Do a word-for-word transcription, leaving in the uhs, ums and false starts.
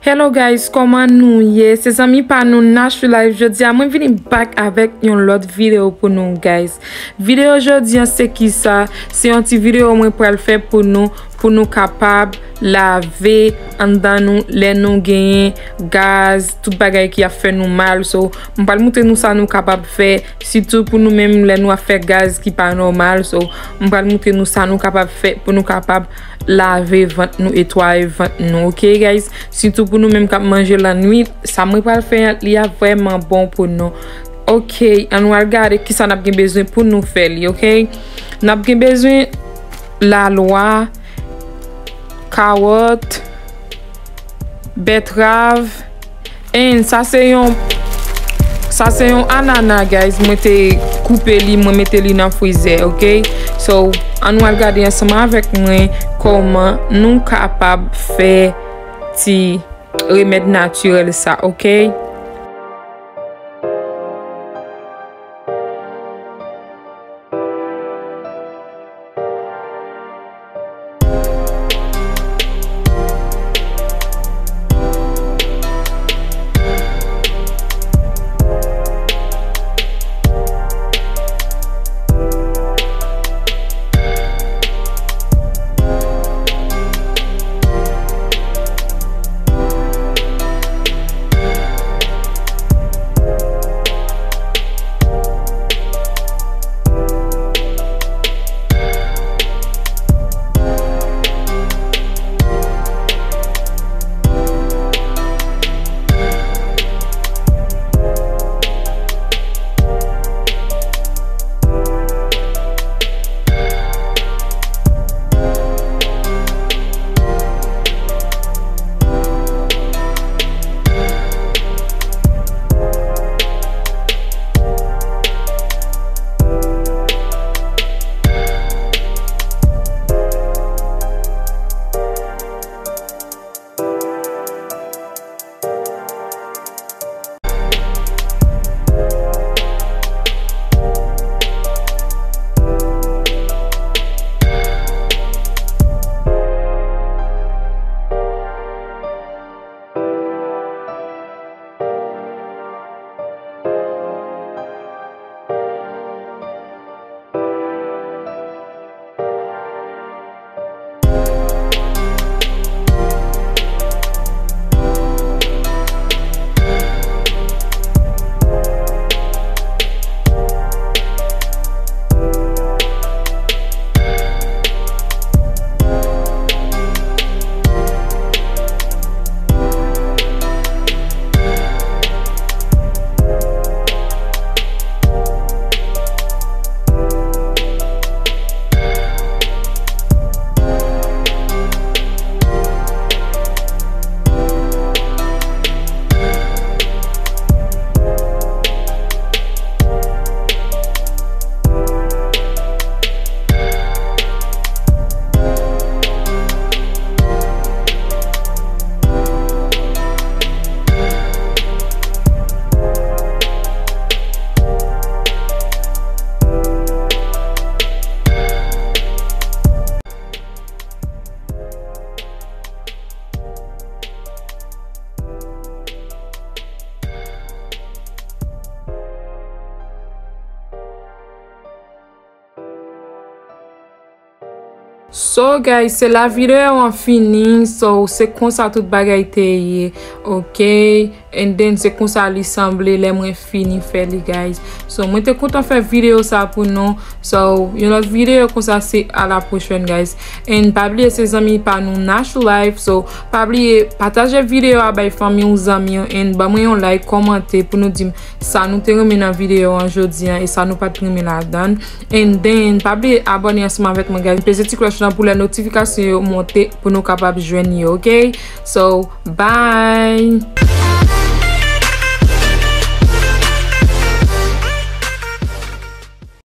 Hello guys, kòman nou ye? Se zanmi pa nou Nash Life. Jodi a mwen vini back avèk yon lòt videyo pou nou guys. Videyo jodi an se kisa? Se yon ti videyo mwen pral fè pou nou, pou nou kapab lave anndan nou lè nou genyen gaz, tout bagay ki ap fè nou mal. So, mwen pral montre nou sa nou kapab fè, sitou pou nou menm lè nou ap fè gaz ki pa nòmal. So, mwen pral montre nou sa nou kapab fè pou nou kapab lave vant nou, etwaye vant nou, ok guys? Sitou pou nou menm k ap manje lannwit, sa mwen pral fè an, li ap vrèman bon pou nou. Ok, ann nou al gade kisa n ap gen bezwen pou nou fè li, ok? N ap gen bezwen lalwa, kawòt, bètrav, and sa se yon, sa se yon anana, guys. Mwen te koupe li, mwen mete li nan frizè, ok? So, ann nou al gade ansanm avèk mwen kòman nou kapab fè ti remèd natirèl sa, ok? So guys, se la videyo an fini. So se konsa tout bagay te ye, ok? And then se konsa li sanble lè mwen fini fè li, guys. So mwen te kontan fè videyo sa pou nou. So yon lòt videyo konsa, se a la pwochèn, guys. And pa bliye se zanmi pa nou Nash Life. So pa bliye pataje videyo a bay fanmi w, zanmi w, and ban mwen yon like, kòmante pou nou di m sa nou te renmen nan videyo an jodi an e sa nou pa t renmen ladan l. And then pa bliye abòne ansanm avèk mwen, guys. Peze ti klòch lan pou lè notifikasyon yo monte pou nou kapab jwenn yo, ok? So bye.